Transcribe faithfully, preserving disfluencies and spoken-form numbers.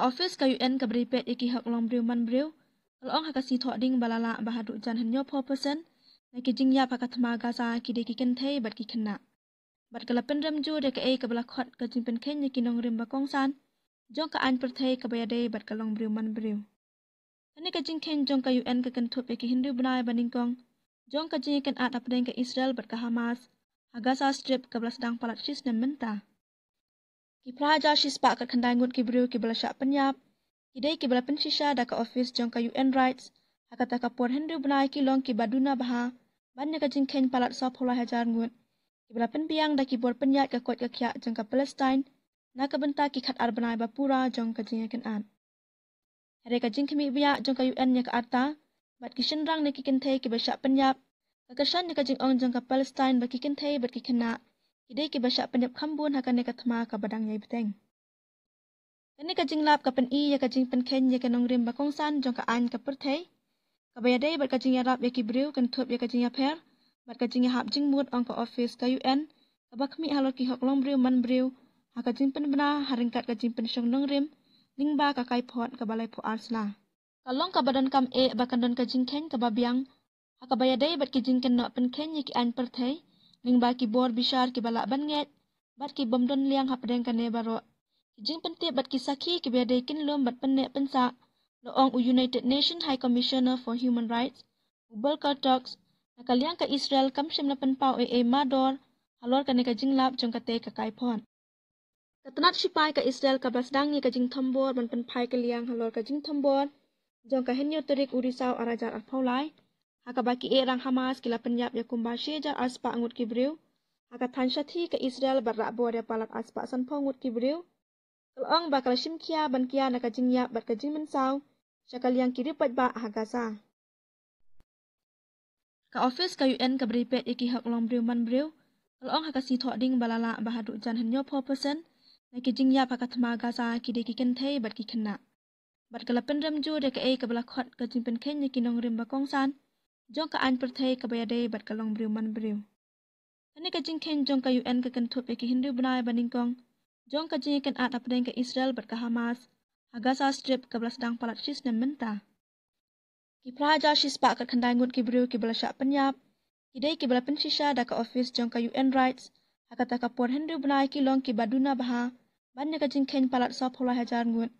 Office ka U N kaba dei peit ïa ki hok longbriew manbriew ka la ong ha ka sngi Thohdieng ba la lah ba haduh jan hynñiewphew percent na ki jingïap ha ka thma Gaza ki dei ki kynthei bad ki khynnah. Bad ka la pynrem jur ïa kaei kaba la khot ka jingpynkheiñ ïa ki nongrim ba kongsan jong ka aiñ pyrthei kaba ïadei bad ka longbriew manbriew. Kane ka jingkheiñ jong ka U N ka kynthup ïa ki hynriew bnai ba nyngkong jong ka jingïakynad hapdeng ka Israel bad ka Hamas ha Gaza Strip kaba la sdang palat shi snem mynta. Ki phra hajar shi spah khatkhyndai ngut ki briew kiba la shah pynïap ki dei kiba la pynshisha da ka office jong ka U N Rights. Ha kata ka por hynriew bnai ki long kiba duna bha ban ïa ka jingkheiñ palat sawphew lai hajar ngut kiba la pynbiang da ki bor pynïaid ka koit ka khiah jong ka Palestine na ka bynta ki khatar bnai ba pura jong ka jingïakynad. Hynrei ka jingkhmih bniah jong ka U N ïa ka rta bad ki shynrang na ki kynthei kiba shah pynïap ka kyrshan ïa ka jingong jong ka Palestine ba ki kynthei bad ki khynnah ki dei kiba shah pynïap kham bun ha kane ka thma kaba dang ïai bteng. Kane ka jinglap ka pyni ïa ka jingpynkheiñ ïa ka nongrim ba kongsan jong ka aiñ ka pyrthei kaba ïadei bad ka jingïarap ïa ki briew, kynthup ïa ka jingïapher bad ka jingïahap jingmut, ong ka office ka U N kaba khmih halor ki hok longbriew manbriew ha ka jingpynbna ha ryngkat ka jingpynshong nongrim lyngba ka kaiphod kaba laiphew ar sla. Ka long kaba donkam eh ba kan don ka jingkheiñ kaba biang ha kaba ïadei bad ki jingkynnoh pynkheiñ ïa ki aiñ pyrthei lyngba ki bor bishar kiba lah ban ngeit bad ki bym don liang hapdeng kane baroh. Ki jingpyntip bad ki sakhi kiba ïadei kin lum bad pynneh pynsah, la ong u United Nations High Commissioner for Human Rights, u Volker Turk, na ka liang ka Israel kam shym la pynpaw ei ei mardor halor kane ka jinglap jong katei ka kaiphod. Ka tnat shipai ka Israel kaba la sdang ïa ka jingthombor ban pynphai kylliang halor ka jingthombor jong ka hynñiew tarik u Risaw ar hajar arphew lai ha kaba ki eh rang Hamas ki la pynïap ïa kumba shi hajar ar spah ngut ki briew ha ka thaiñ shathie ka Israel bad rah bor ïa palat ar spah sanphew ngut ki briew. Ka la ong ba ka la shim khia ban kia na ka jingïap bad ka jingmynsaw sha ka liang ki riewpaidbah ha Gaza. Ka office ka U N kaba dei peit ïa ki hok longbriew manbriew ka la ong ha ka sngi Thohdieng ba la lah ba haduh jan hynñiewphew percent na ki jingïap ha ka thma Gaza ki dei ki kynthei bad ki khynnah. Bad ka la pynrem jur ïa kaei kaba la khot ka jingpynkheiñ ïa ki nongrim ba kongsan jong ka aiñ pyrthei kaba ïadei bad ka longbriew manbriew. Kane ka jingkheiñ jong ka U N ka kynthup ïa ki hynriew bnai ba nyngkong jong ka jingïakynad hapdeng ka Israel bad ka Hamas ha Gaza Strip kaba la sdang palat shi snem mynta. Ki phra hajar shi spah khatkhyndai ngut ki briew kiba la shah pynïap ki dei kiba la pynshisha da ka office jong ka U N Rights ha kata ka por hynriew bnai ki long kiba duna bha ban ïa ka jingkheiñ palat sawphew lai hajar ngut